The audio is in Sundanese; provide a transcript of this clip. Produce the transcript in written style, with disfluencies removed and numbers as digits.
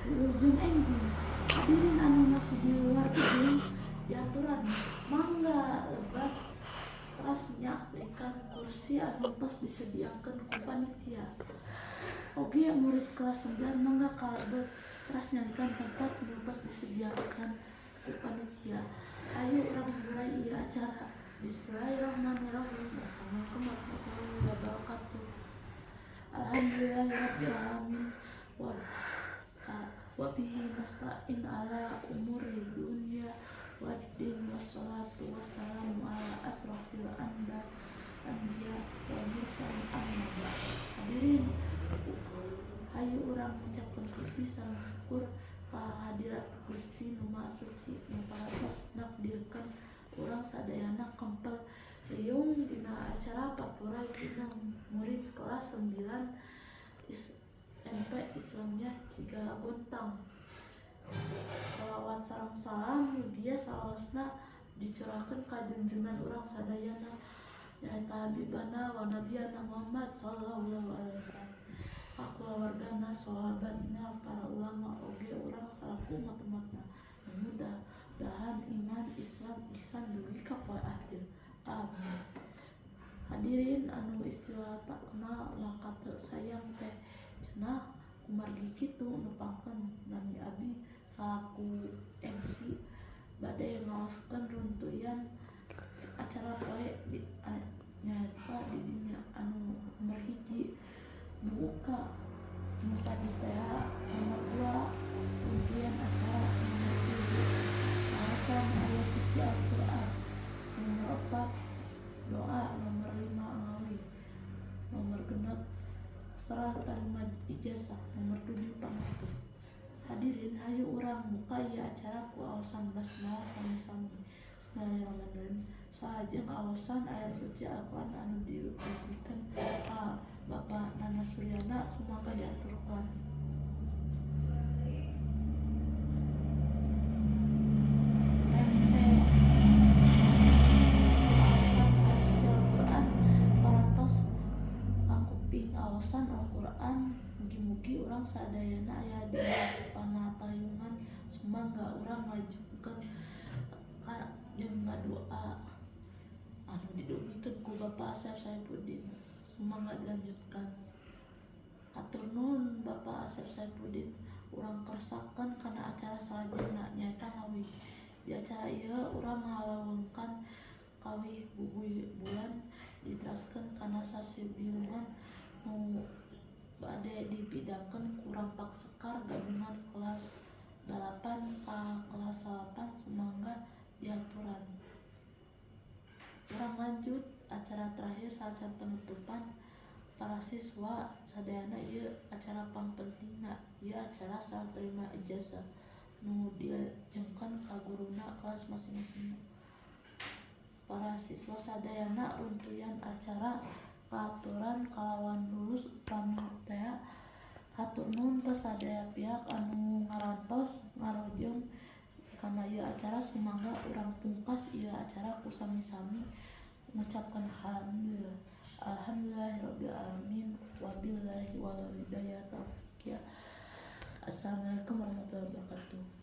Wilujeng enjing. Hadirin anu masih di luar gedung diaturan mangga lebet teras nyalikan kursi anu tos disediakeun ku panitia. Oge murid kelas 9 mangga kalebet teras nyalikan tempat nu tos disediakeun ku panitia. Hayu urang mulai ieu acara. Bismillahirrahmanirrahim. Assalamualaikum warahmatullahi wabarakatuh. Alhamdulillahirabbil alamin wa bihi nasta'in ala umuri dunya waddin, wassalatu wassalamu ala asrafil anbiya wal mursalin, amma ba'd. Hadirin, hayu urang ngucapkeun puji sareng syukur ka hadirat Gusti Nu Maha Suci nu parantos nakdirkeun urang sadayana kempel riung dina acara Paturay Pinang murid kelas 9 MP Islamiyah Cigalagontang. Shalawat sareng salam mugia salawasna dicurahkeun ka junjungan urang sadayana, nyaeta habibana wa nabiyana Muhammad sallallahu alaihi wasallam, ka kulawargana, sahabatna, para ulama, oge urang salaku umat-umatna. Mudah-mudahan iman, Islam, ihsan dugi ka poe akhir. Amin. Hadirin, anu istilah tak kenal maka teu sayang teh cenah, kumargi kitu nepangkeun nami abi salaku MC bade ngaoskeun runtuyan acara poe di nyaeta di dinya anu nomor 1 buka nu tadi teh, nomor 2 runtuyan acara, nomor 3 waosan ayat suci Al-Qur'an, nomor 4 doa, nomor 5 ngawih, nomor 6 serah tarima ijazah, nomor 7 panutup. Hadirin, hayu urang muka ieu acara ku aosan basmalah sami-sami. Bismillahirrahmanirrahim. Salajeng aosan ayat suci Al-Qur'an anu didugikeun ka Bapak Nana Suryana, sumangga diaturkeun. Rengse aosan ayat suci Al-Qur'an, parantos ngakuping aosan Al-Qur'an. Mugi-mugi urang sadayana aya dina panatayungan. Sumangga urang ngajengkeun jeung ngadua anu didugikeun ku Bapak Asep Saepudin. Sumangga dilanjutkan. Hatur nuhun, Bapak Asep Saepudin. Urang kersakeun kana acara salajengna, nyaeta ngawih. Di acara ieu urang ngalawengkan kawih bubuy bulan diteraskeun kana sasibiungan nu bade dipidangkeun ku Rampak Sekar gabungan kelas 8 ka kelas 9. Sumangga diaturan. Urang lanjut acara terakhir saacan penutupan. Para siswa sadayana, ieu acara pangpentingna. Ieu acara serah terima ijazah nu dilajengkeun ka guruna kelas masing-masing. Para siswa sadayana, runtuyan acara kaaturan kalawan lulus upami tea. Hatur nuhun ka sadaya pihak anu ngarantos ngarojong kana ieu acara. Sumangga urang pungkas ieu acara ku sami-sami ngucapkeun alhamdulillah. Alhamdulillahirabbil alamin, wabillahi wal hidayah taufiq. Assalamualaikum warahmatullahi wabarakatuh.